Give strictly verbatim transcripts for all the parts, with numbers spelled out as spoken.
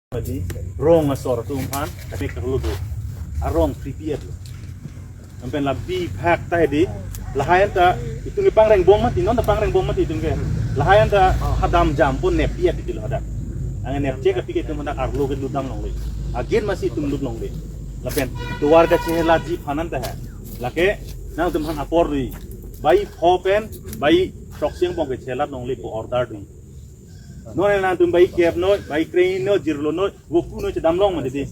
Mati, rong asor atum aphan, tapi kalau tu, arong three P F lo. Sampai la bihek ta di, lahai anta, itum ke pangrengbom mati, non ta pangrengbom mati itum ke. Lahai anta, hadam jam pon nep P F di lo hadak. Angan nep cek api ke itum hadak arlo ke lut dam longle. Agin masih itum lut longle. Lapen, tovar kachelatji aphan anta ha. Lake, nangtum aphan apor dui. Bai pho pen, bai throksi angbong ke chelat longle pu order dui. Non nangtum bai kep noi, bai kre noi, jirlo noi, voku noi chedam long mati di.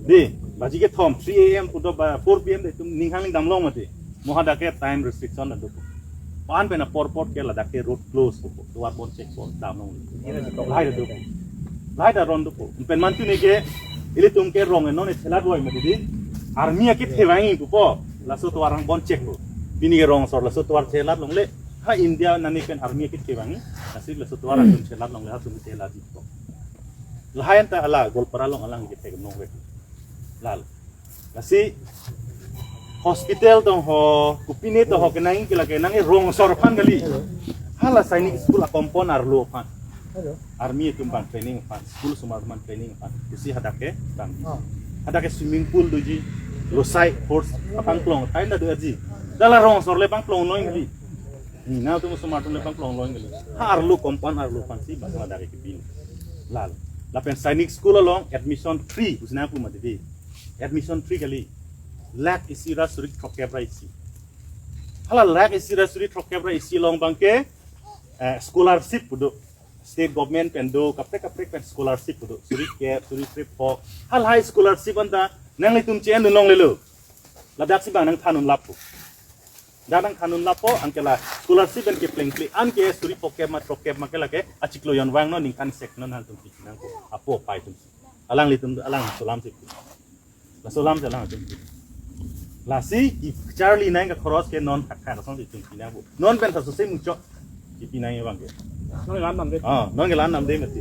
Di, baji kethom, three A M pu do ba four P M de itum ning hangning dam long mati. Mo hadak ke time restriction do. Pan pen apor apor ke ladak ke road close do. Tovar bon check bon dam long. Lahai do. Lahai ta ron do. Pen mantu ne ke, ilitum ke rong non chelat loi mati di. Army akit hevang pu po. Laso tovar angbong check po. Pini ke rong asor laso tovar chelat longle. Ha India nani pen army akit kevang. Lasi laso tovar atum chelat longle ha sumi chelatji po. Lahai anta hala Goalpara along alang ke thek nong ve. Lal. Lasi hospital tong ho, kopine tong ho kenang ke lake nang rong asor aphan kali. Hala Sainik School a compound arlo aphan. Army atum abang training aphan, school osomar atum training aphan. Isi hadak ke bang. Hadak ke swimming pool doji, losai horse apangplong, tain ta do aji. Hala rong asor le pangplong noi kali. Ni nangtum osomar atum le pangplong noi kali. Ha arlo compound arlo aphansi bang hadak ke bin. Lal. Lapen Sainik School along admission free, pusi nangpu mati di. Admission free kali. Lakh isi ra suri throkkep ra isi. Hala lakh isi ra suri throkkep ra isi along abang ke, eh, scholarship pu do. State government pen do, kaprek kaprek pen scholarship pu do. Suri kep, suri krepho. Halahai scholarship anta, nanglitum che-en dun longlelo. Ladaksi abang nangthan un lapu. Dak nangthan un lapu, anke la scholarship pen keplengple, anke suri phokep ma throkkep ma ke lake, achiklo jon vang non ningkan sek non nangtum piji nangpo, apo apai atum. Alanglitum, alang laso alam si. Laso alam si alangtum. Lasi, kecharli nang ke khoros ke non thakthak asong si itum pi nangpo. Non pen thaso se muchok. Kipi nang abang ke. Non ke la-an namde. Ah, non ke la-an namde mati.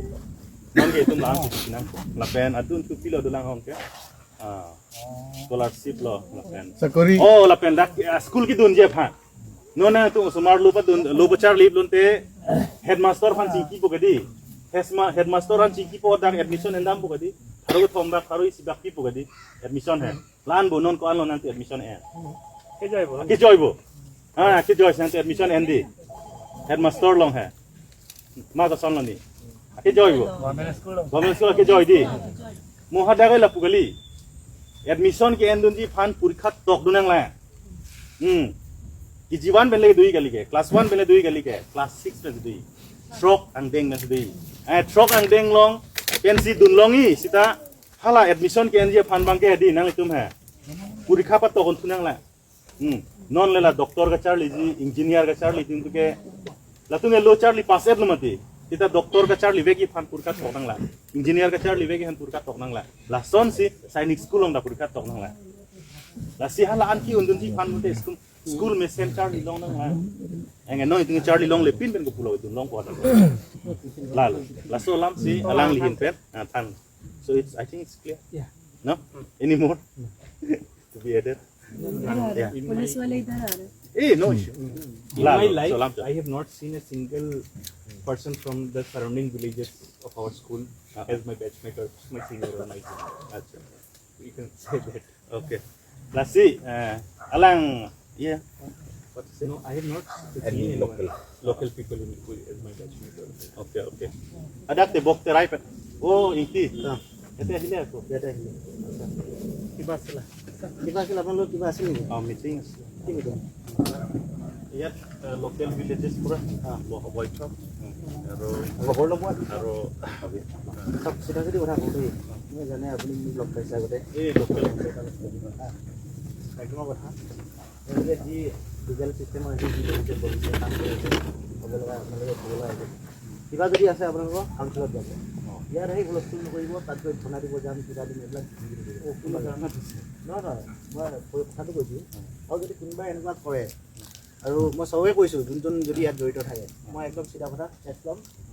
Non ke itum la-an si pi nangpo. Lapen adun tu pilo dolang hong ke. Ah, scholarship lo, lapen. Sakori. Oh, lapen dak, ah, school kedunji aphan. Non nangtum osomar lo padun, lo pacharli lote headmaster aphan chingkipo kedi. Hesma-, headmaster aphan chingkipo dak admission endampo kedi. Pharo kethom bak, pharo isi bak pipo kedi. Admission he. La-an bo non ko-an lo nangtum admission en. Kejoi bo. Kejoi bo. Ah, kejoi nangtum admission en di. Headmaster along he. Ma ta son lo ni. Kejoi bo. Government school along. Government school kejoi di. Mo hadak ke lapu kali. Admission ke-en dunji aphan porikha tok dun nanglang. Hmm. K G one pen le dui kali ke, class one pen le dui kali ke, class six pen dui. Throk angdeng pen dui. Eh, throk angdeng along pensi dun longji seta hala admission ke-enji aphan abang ke di nanglitum he. Porikha patok un thu nanglang. Hmm. Non le la doctor kacharliji, engineer kacharli atum ke. Latum ke lo charli pass et lo mati. Seta doctor kacharli vekji aphan porikha tok nanglang. Engineer kacharli vekji aphan porikha tok nanglang. Lasonsi Sainik School along ta porikha tok nanglang. Lasi hala an ke-un dunji aphan mate school, school mesen charli long nanglang. Anke non itum charli longle pin pen kopulo itum longpo ta. Lalo. Laso alam si alanglihin pen. Ah, than. So it's, I think it's clear. Yeah. No? Any more to be added? Yeah. Police wale idhar aa rahe. Eh, no issue. In my life, I have not seen a single person from the surrounding villages of our school as my batchmate or my senior or my junior. Acha. You can say that. Okay. Lasi, eh, alang, yeah. No, I have not seen anyone, local people in, as my batchmate. Okay, okay. Hadak te bok te rai pet. Oh, Ingti. Ete ahile ako. Ete ahile. Kiba asila? Kiba asila, apnalok kiba asila niki? Oh, meeting asila. Ki meeting? Iyat, eh, local villages pura. Ah. Bo-, boitok. Aru, khobor lobot. Aru, sab sida sidi kotha koi. Moi jane apuni log paise agate. Eh, local. Ah. Ekdom kotha. Enke ji legal system ase, ji legal policy কাম কৰি আছে, ক'ব লগা, আপোনালোকে ক'ব লগা হৈছে। কিবা যদি আছে আপোনালোকৰ কাউন্সিলত যাব। অ। ইয়াত আহি হুলস্থুল নকৰিব, তাত গৈ ধৰ্ণা দিব যাম, কিবা দিম, এইবিলাক নিদিব। অ, কোনো ধৰ্ণা দিছে? নহয়, নহয়, মই কৈ, কথাটো কৈছোঁ। অ। আৰু যদি কোনোবাই এনেকুৱা কৰে, আৰু মই চবকে কৈছোঁ, যোন যোন যদি ইয়াত জড়িত থাকে, মই একদম চিধা কথা ষ্টেপ ল'ম,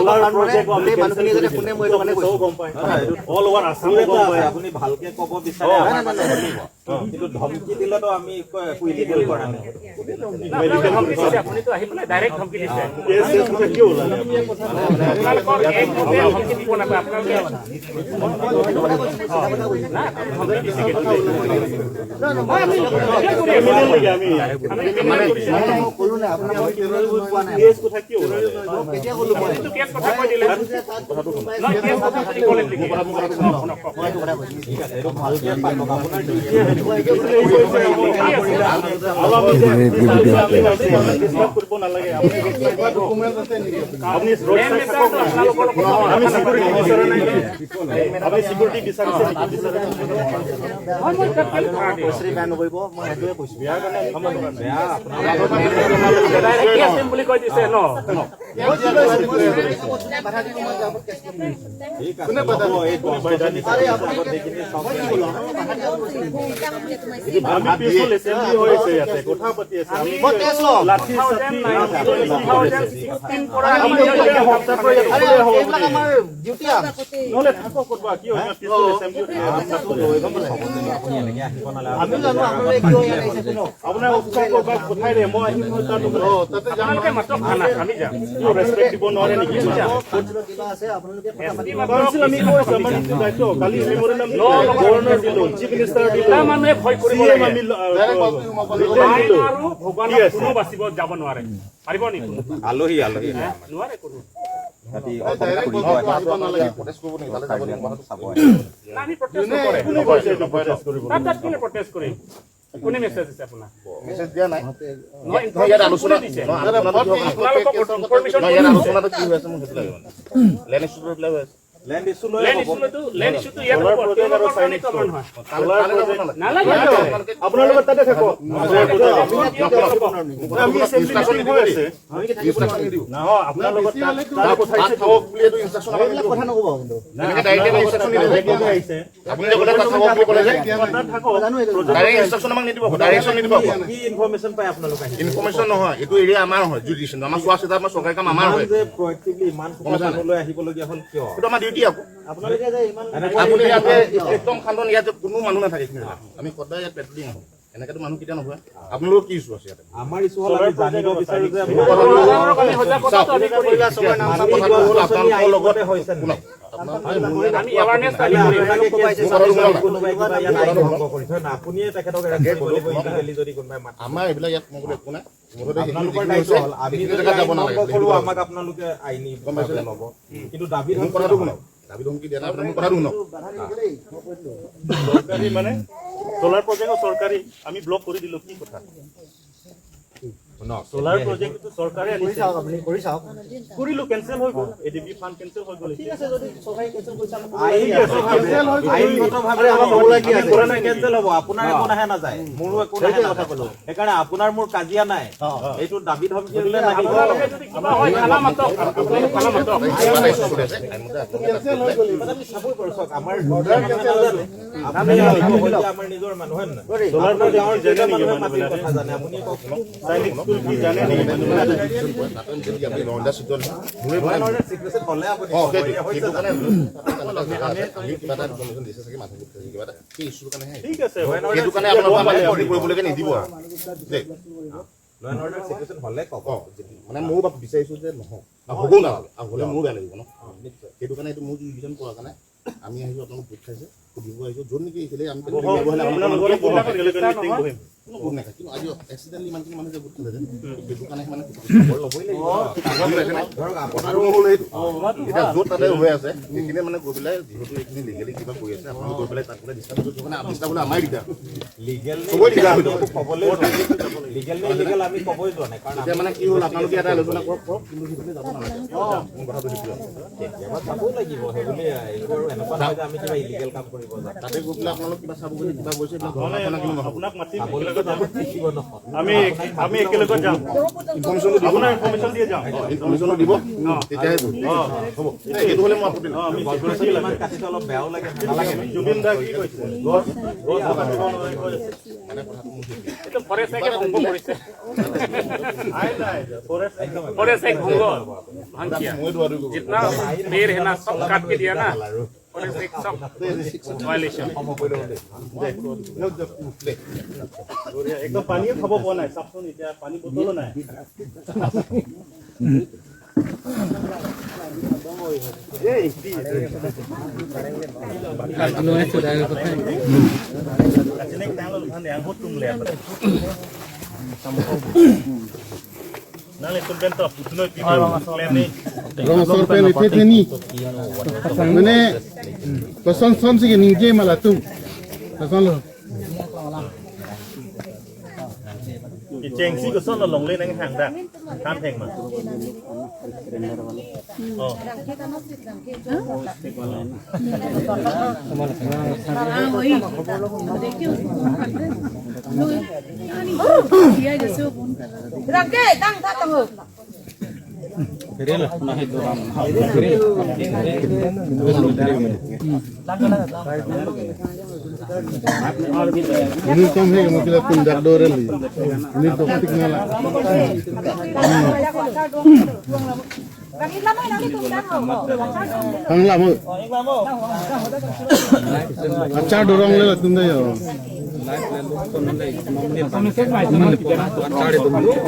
চলাৰ প্ৰজেক্ট গোটেই মানুহখিনি যাতে শুনে, মই এইটো কাৰণে কৈছো। চব গম পায়। All over Assam-ও গম পায়। আপুনি ভালকে ক'ব বিচাৰে, অ। আমাৰ মানে শুনিব। অ। কিন্তু ধমকি দিলেতো আমি একো, একো ইলিগেল কৰা নাই। না, আপোনালোকে ধমকি দিছে, আপুনিতো আহি পেলাই ডাইৰেক্ট ধমকি দিছে। কেছ চেছ কথা কিয় ওলালে? আপোনালোকৰ এক গ্ৰুপে ধমকি দিব নাপায়, আপোনালোকে না, ধমকি দিছে কিন্তু দেই। এম এল এ নেকি আমি? আমি এম এল এ কৰিছো। কেছ কথা কিয় ওলালে? এইটো কেছ কথা কৈ দিলে। না, কেছ কথা বুলি ক'লে নেকি? ডিছকাছ কৰিব নালাগে। আপুনি, আপুনি ৰোড চাই থাকক না। আমি চিকিউৰিটি বিচৰা নাই। আপুনি চিকিউৰিটি বিচাৰিছে নেকি? বিচৰা নাই। বেয়া নকৰিব, মই সেইটোৱে কৈছো। বেয়া কাৰণে নহয়। বেয়া, আপোনালোকে ডাইৰেক্ট কেছ দিম বুলি কৈ দিছে ন? ঠিক আছে, হ'ব, এই গছ গছনি কাটি আছে, আগত সেইখিনি চাওক। আমি পিছফুল এছেম্বলি হৈ আছে ইয়াতে, কথা পাতি আছে। আমি মই কেছ ল'ম। লাঠি চাঠি, লাঠি চাঠি। আপুনি ইয়াতে হওক, ছাত্ৰ ইয়াত অকলে হওক। এইবিলাক আমাৰ ডিউটি আৰ্মছ। নহ'লে থাকক ক'তবা, কিয়? পিছফুল এছেম্বলি আপুনি এনেকে আহিব নালাগে। আমি জানো আপোনালোকে কিয় ইয়াত আহিছে, শুনক। আপোনাৰ অফিচাৰ ক'ৰবাত পঠাই দে, মই আহিম, মই তাত আপোনালোকে মাতক, থানাত আমি যাম। কিয় ৰেচপেক্ট দিব নোৱাৰে নেকি? কিবা আছে, আপোনালোকে কথা পাতিব। কাউন্সিল আমি কৈছো, আমাৰ যিটো দায়িত্ব, কালি মেমৰেণ্ডাম দিলো, গভৰ্ণৰ দিলো, চিফ মিনিষ্টাৰ দিলো, মানুহে ভয় কৰিব লাগে। চি এম আমি ল-, আ, ৰিটেন দিলো। আইন আৰু ভগৱানক কোনো বাচিব যাব নোৱাৰে। পাৰিব নেকি কোনো? আলহী, আলহী। হা? নোৱাৰে কোনো। ৰাতি অকণ ফুৰিব আহিব। প্ৰটেষ্ট কৰিব নেকি? তালে যাব নেকি? চাব আহিব। না, আমি প্ৰটেষ্ট নকৰে। কোনে কৈছে এইটো প্ৰটেষ্ট কৰিব? তাত, তাত কোনে প্ৰটেষ্ট কৰিম? কোনে মেছেজ দিছে আপোনাক? মেছেজ দিয়া নাই। নহয়, নহয়, ইয়াত আলোচনা, কোনে দিছে? নহয়, আলোচনাটো কিহৰ কাৰণে? আপোনালোকক ইনফৰমেশ্যন নহয়, ইয়াত কোনে দিছে? আলোচনাটো কি হৈ আছে মোক সেইটো লাগে মানে। লেণ্ড ইছ্যুটো এইবিলাক হৈ আছে। লেণ্ড ইছ্যু লৈ লেণ্ড হ'ব। ইছ্যুটো, লেণ্ড ইছ্যুটো ইয়াত চলাৰ হ'ব। প্ৰজেক্ট আৰু তেওঁলোকৰ চাইনিজ কাৰণেতো আমাৰ নহয়। তালে, তালে যাব নালাগে। নালাগে। আপোনালোকে তাতে থাকক। আমি এছেম্বলি মিটিং হৈ আছে। ইনষ্ট্ৰাকশ্যন নিদিব। নহয়, আপোনালোকে তাত, তাত পঠাইছে। থাকক বুলি এইটো ইনষ্ট্ৰাকশ্যন আমাক নিদিব। কথা নক'ব কিন্তু। নাই, আপোনালোকে ডাইৰেক্ট ইনষ্ট্ৰাকশ্যন নিদিব। আহিছে। আপুনি যে ক'লে তাত থাকক বুলি ক'লে যে, ডাইৰেক্ট ইনষ্ট্ৰাকশ্যন আমাক নিদিব, ডাইৰেকশ্যন নিদিব। কি ইনফৰমেশ্যন পায় আপোনালোকে? ইনফৰমেশ্যন নহয়, এইটো এৰিয়া আমাৰ হয়, জুডিচিয়েল, আমাৰ চোৱা চিতা, আমাৰ চৰকাৰী কাম আমাৰ হয়। যে প্ৰয়েক্টিভলি ইমান সোপা মানুহ লৈ আহিবলগীয়া হ'ল কিয়? এইটো আমাৰ ডিউটি আকৌ। আপোনালোকে যে ইমান আপুনি ইয়াতে একদম খান্দন, ইয়াতে কোনো মানুহ নাথাকে এইখিনি জেগাত। আমি সদায় ইয়াত পেট্ৰলিং আহোঁ, এনেকেতো মানুহ কেতিয়া নুশুৱে। আপোনালোকৰ কি ইছ্যু আছে ইয়াতে? আমাৰ ইছ্যু হ'ল আমি জানিব বিচাৰো যে আপোনালোকৰ কথাটো হ'ল, আপোনালোকৰ লগত শুনক। আমি এৱাৰনেছ কালি কৰিম। কোনোবাই কিবা ইয়াত আইন ভংগ কৰিছে না, আপুনিয়ে তেখেতক এৰেষ্ট কৰিব লাগিব, ইলিগেলি যদি কোনোবাই মাতে। আমাৰ এইবিলাক ইয়াত মই বোলে একো নাই। মুঠতে সেইখিনি আপোনালোকৰ যিখিনি দায়িত্ব হৈছে, হ'ল, আমি সেইখিনি যদি জেগাত আইন যাব ভংগ নালাগে, কৰোঁ, সেইটো আমাক আপোনালোকে আইনী গম পাইছে নে? ভাৱে ল'ব। কিন্তু দাবী মোৰ কথাটো শুনক, দাবী ধমকি দিয়া নাই, মোৰ কথাটো শুনক। চৰকাৰী মানে চলাৰ প্ৰজেক্টৰ চৰকাৰী আমি ব্লক কৰি দিলো, কি কথা? শুনক, চলাৰ প্ৰজেক্টটো চৰকাৰে আনিছে। চাওক, আপুনি কৰি চাওক। কৰিলো, কেঞ্চেল হৈ গ'ল, A D B fund cancel হৈ গ'ল। ঠিক আছে, যদি চৰকাৰে কেঞ্চেল কৰিছে, আমাক আইন-, ঠিক আছে, আইনগতভাৱে আমি কৰা নাই, কেঞ্চেল হ'ব, আপোনাৰ একো নাহে নাযায়, মোৰো একো নাহে নাযায়। সেইটোৱে কথা ক'লো। সেইকাৰণে আপোনাৰ মোৰ কাজিয়া নাই। অ। এইটো দাবী ধমকি দিলে নাহিব। আপোনালোকে যদি কিবা হয়, থানা মাতক। আপোনালোকে থানা মাতক। কেঞ্চেল হৈ গ'ল। মানে আমি চাবই পাৰোঁ, চাওক, আমাৰ অৰ্ডাৰ কেঞ্চেল হৈ গ'ল। আপুনি আমাৰ নিজৰ মানুহ, হয় নে নহয়? চলাৰ আপোনাৰ গাঁৱৰ প্ৰজেক্ট কেইটা জানে নেকি মানুহে মাটিৰ মানুহবিলাকে? কথা জানে, আপুনি কওক। চাইনিক স্কুল কি জানে নেকি মানুহ? নাটন যদি আমি লণ্ডা চিজন হয়। মই নহয়, চিটুৱেশ্যন হ'লে আপুনি অ, ক'ব, সেইটো, এতিয়া হৈছে সেইটো জানো? কাৰণে আমি, আমি কিবা এটা ইনফৰমেশ্যন দিছে চাগে, মানুহ কিবা এটা সেই ইছ্যুৰ কাৰণেহে। ঠিক আছে, মই নহয়, সেইটো কাৰণে এতিয়া আপোনালোকে গম পালে আমাক আপুনি। কৰিবলৈকে নিদিব আৰু। দেই। ল' এণ্ড অৰ্ডাৰ চিটুৱেশ্যন হ'লে কওক। অ, মানে ময়ো বা বিচাৰিছো যে নহওক। আৰু হ'ব নালাগে, আৰু হ'লে মোৰো বেয়া লাগিব ন। সেইটো কাৰণে এইটো মোৰ ৰিজন পোৱাৰ কাৰণে আমি আহিছোঁ, আপোনালোকক গোট খাইছে, সুধিব আহিছোঁ। য'ত নেকি এইফালে আমি আপোনালোকৰ আপোনালোকৰ গোট নাখায়। কিন্তু আজি এক্সিডেণ্টলি ইমানখিনি মানুহ যে গোট খালে যে, সেইটো কাৰণে মানে খবৰ ল'বই লাগিব। ধৰক, আপোনাৰো হ'ল সেইটো। এতিয়া য'ত তাতে হৈ আছে, সেইখিনি মানে গৈ পেলাই যিহেতু এইখিনি লিগেলি কিবা কৰি আছে, আপোনালোকে গৈ পেলাই তাত বোলে ডিষ্টাৰ্ব কৰিছে, মানে ডিষ্টাৰ্ব হ'লে আমাৰে দিগদাৰ। লিগেল নে চবৰে দিগদাৰ হৈ যাব। ক'বলৈ যোৱা নাই। লিগেল নে ইলিগেল আমি ক'বই যোৱা নাই, কাৰণ এতিয়া আমি মানে কি হ'ল, আপোনালোকে এটা আলোচনা কৰক, কৰক, কিন্তু সেইফালে যাব নালাগে। মোৰ কথাটো সেইটোৱে। কেতিয়াবা চাবও লাগিব, সেই বুলি এইটো আৰু এনেকুৱা নহয় যে আমি কিবা ইলিগেল কাম কৰিব যাম। তাতে গৈ পেলাই আপোনালোক কিবা চাব বুলি কিবা গৈছে, এইবিলাক ঘটনা কিন্তু নহ'ব। আপোনাক মাতিম, চাবলৈ একেলগে যাব। আমি, আমি একেলগে যাম। ইনফৰমেশ্যনটো দিব। আপোনাৰ ইনফৰমেশ্যন দিয়ে যাম। ইনফৰমেশ্যনটো দিব। অ। তেতিয়াহে হ'ব। অ। নাই, সেইটো হ'লে মই আপত্তি নাই। অ, আমি চিকিউৰিটি লাগে। ইমান কাটিছে, অলপ বেয়াও লাগে, নালাগে। জুবিন দা কি কৈছে? গছ, গছ কাটিব নালাগে কৈছে। এইটো ফৰেষ্ট একে ধ্বংস কৰিছে। নাই, নাই, ফৰেষ্ট ফৰেষ্ট এক ধ্বংস। ভাং কিয়া। মই দুৱাৰো গৈ। जितना पेड़ है ना, सब काट के दिया ना। ফৰেষ্ট এক চব ভায়লেশ্যন। একদম পানীয়ে খাব পৰা নাই, চাওকচোন, এতিয়া পানী বটলো নাই। Rong asor pen ite theni. Mane, koson son si ke ningje ma latum. Koson lo. Kechengsi koson lo longle nang hang da. Kam theng ma. Oh. Rake, tang, tang, tang. Ini kan hai mo kila tindak dorel. Ini toxic nala. Hang lama. Achar dorong le latum da yo.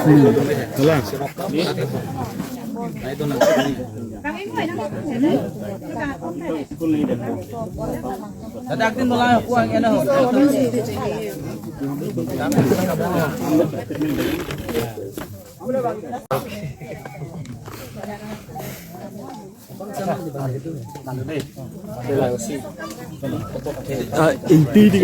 Hmm. Hala. Dadak din dola puang ya na ho. Ah, inti di.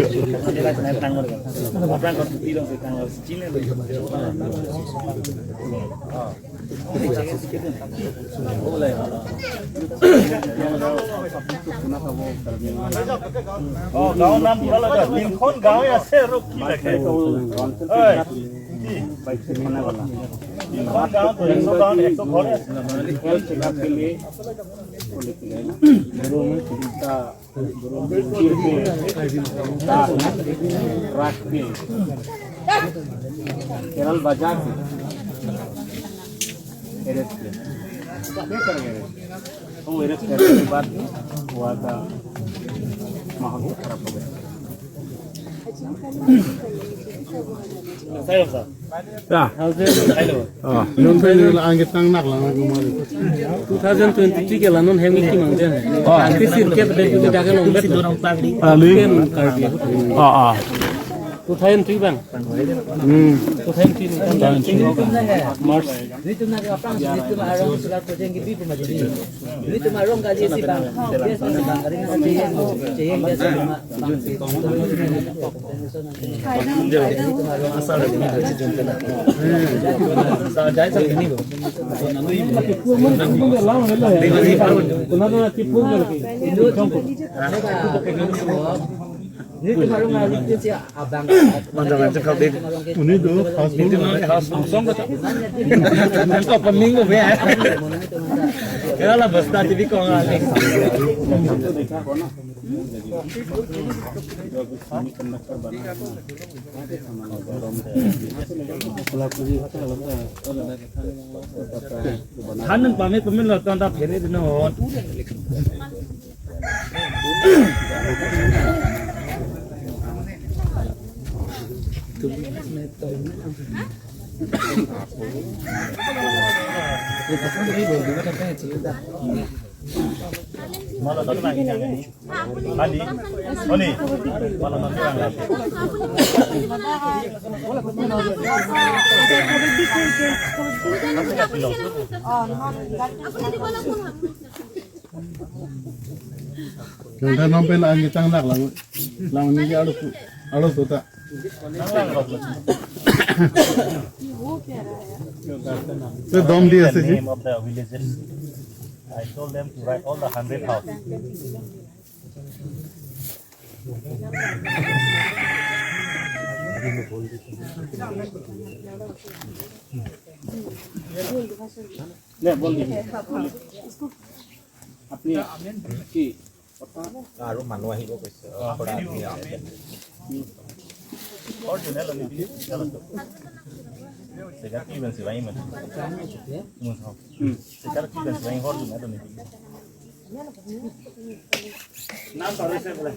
Oh, গাঁৱৰ নাম কিবা লাগে? তিনিখন গাঁৱে আছে আৰু কি লাগে? ঐ, কি? তিনিখন গাঁৱত একশ গাঁৱত একশ ঘৰে আছে। ट्रक पे केरल बजा के अरेस्ट किया। क्या कर गए? वो अरेस्ट करने के बाद वहाँ का माहौल खराब हो गया। Sir, sir. Ya. Oh, non pen la angke tang nak lang aku mari. Two thousand twenty-three ke la non hem ki mang den. Oh. Angke sir ke pada juga daga long bet. Ah, li. Ken kar dia. Ah, ah. Two thousand three bang. Hmm. Two thousand three. March. Ini tuh kalau nggak gitu sih, abang. Manjang-manjang kau deh. Ini tuh khas. Ini tuh khas. Langsung ke. Kau pening kau ya. Ya lah, basta T V kau nggak. Than nang pame pame lo tan ta phere dino. Mala tong nang inang ni. Ani. Mala tong nang. Kang than non pen ang chang lak lang. Lang ni alu alu sota. Te dom di ase ji. Name of the villages. I told them to write all the hundred houses. ले, बोल दीजिए। अपनी की আৰু মানুহ আহিব কৈছে। অ, পৰা আপুনি আহিব। ঘৰ যোনে ল'লে বুলি, চলো। জেগা কি বনাইছে, ভাই, ইমান? উম। জেগা কি বনাইছে, ভাই, ঘৰ যোনে ল'লে বুলি। নাম পাহৰিছে বোলে।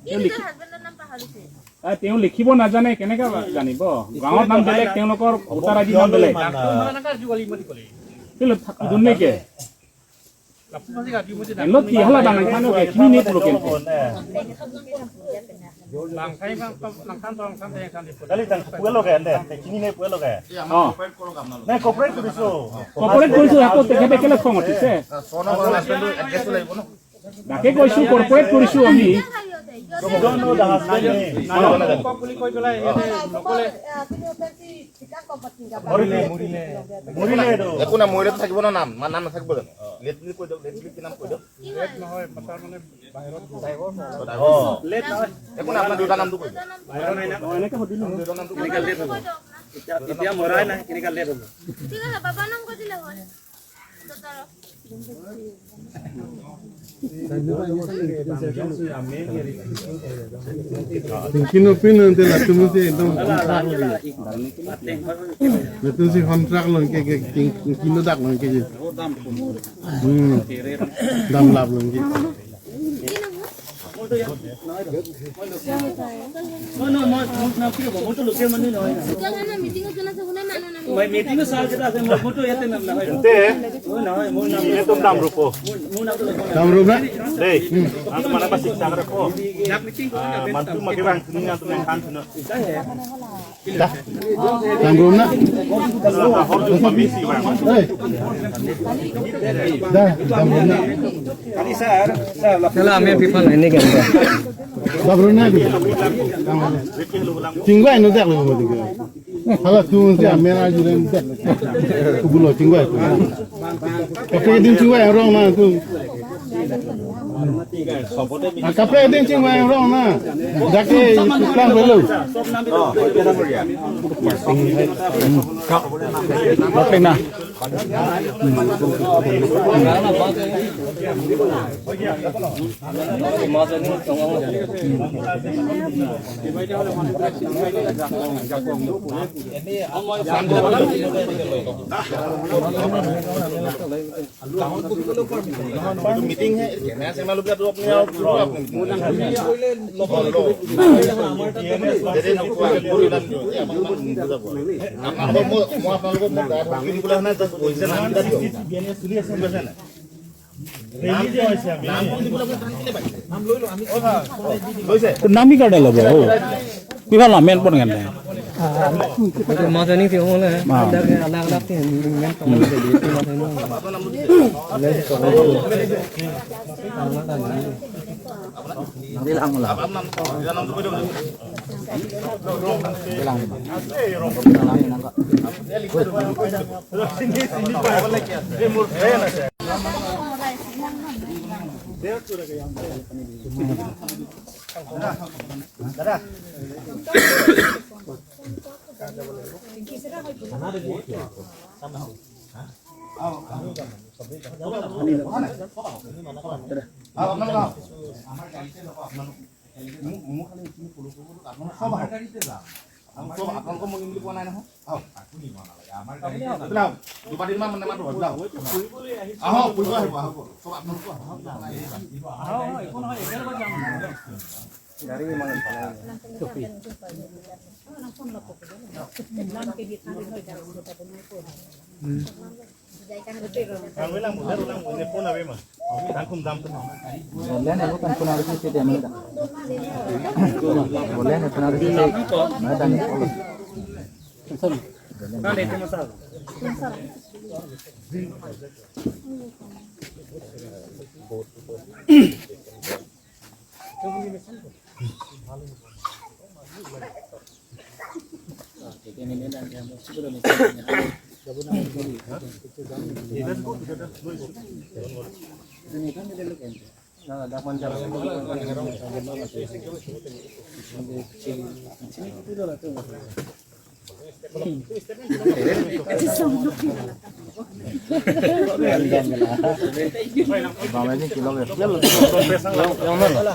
কি নিজৰ হাজবেণ্ডৰ নাম পাহৰিছে? আ, তেওঁ লিখিব নাজানে, কেনেকে জানিব? গাঁৱৰ নাম বেলেগ, তেওঁলোকৰ ভোটাৰ আই ডি নাম বেলেগ। কেলে থাক-, দুন নেকি? Enlo ti hala bang nangthan ke, kini ne pulo ke. Kali tang pulo ke ande, kini ne pulo ke. Oh. Nai corporate কৰিছো। Corporate কৰিছো, আকৌ তেখেতে কেলে খং উঠিছে? Dake কৈছো, corporate কৰিছো আমি। You don't know the husband name. মৰিলে, মৰিলে। মৰিলে, মৰিলে এইটো। একো নাই, মৰিলেতো থাকিব ন নাম, মা-, নাম নাথাকিব জানো? লেট বুলি কৈ দিয়ক, লেট বুলি কি নাম কৈ দিয়ক? লেট নহয়, তাৰ মানে বাহিৰত গ'ল। অ। লেট নহয়। একো নাই, আপোনাৰ দেউতাৰ নামটো কৈ দিয়ক। বাহিৰত নাই না। অ, এনেকে সুধিলো। আপোনাৰ দেউতাৰ নামটো কৈ দিয়ক। এতিয়া, এতিয়া মৰাই নাই, কেনেকা লেট হ'ব? ঠিক আছে, বাবাৰ নাম কৈ দিলে হ'ল। Tingki no pin ante latum si ekdom kontrak lagi. Latum si kontrak lo ke, ke ting-, tingki no dak lo ke. Hmm. Dam lap lo ke. No, no, মই, মই নাম কি হ'ব? মইতো লোকেল মানুহ নহয় না। মই মিটিং চাৰ্জ এটা আছে, মই, মইতো ইয়াতে নাম নহয়। Ante, oh, নহয়, মোৰ নাম sini tum dam rupo. মোৰ, মোৰ নামটো ল'ব। Dam rup na? Dei, ang mana pasti sangar ko. Ah, mantu maki bang sini yang tu yang kan tu na. Da. Dam rup na? Ahor tu mami si bang. Hei. Da, dam rup na? Kali sir, sir, la- Hello, I'm people ini kan. Dam rup na? Chingvai no dak lo mo dik. Hala tu si amen aju den dak. Kubulo chingvai. Kaprek din chingvai arong na tu. Ah, kaprek din chingvai arong na. Dake tukang belo. Kaprek na. Meeting হে, কেনে আছে মানুহ বিলাক? আপুনি আৰু কি কয়? আপুনি মিটিং। আপোনালোকক মই, মই আপোনালোকক মই গাইড দিবলৈ অহা নাই, জাষ্ট কৈছে নাম এটা দিয়ক। নাম কি কাৰণে ল'ব? অ, কিবা লামেন পন কেনে? Majani si ong le. Ma. Dak alag alag si men tong le di majani. Bilang lah. Bilang. আপোনালোকক মই নিম বুলি কোৱা নাই নহয়। আহক। আপুনি নিব নালাগে, আমাৰ গাড়ী। বোলে আহক। দুবাৰ তিনিবাৰ মানে মাতো, বোলে আহক। আহক, ফুৰিব আহিব, আহক। চব আপোনালোকৰ আহক। আহক, একো নহয়, একেলগে যাম। Online aku kan pernah ada sih dia mana. Online pernah ada sih. Mana dan. Bang, ini kilo ya. Yang, yang mana?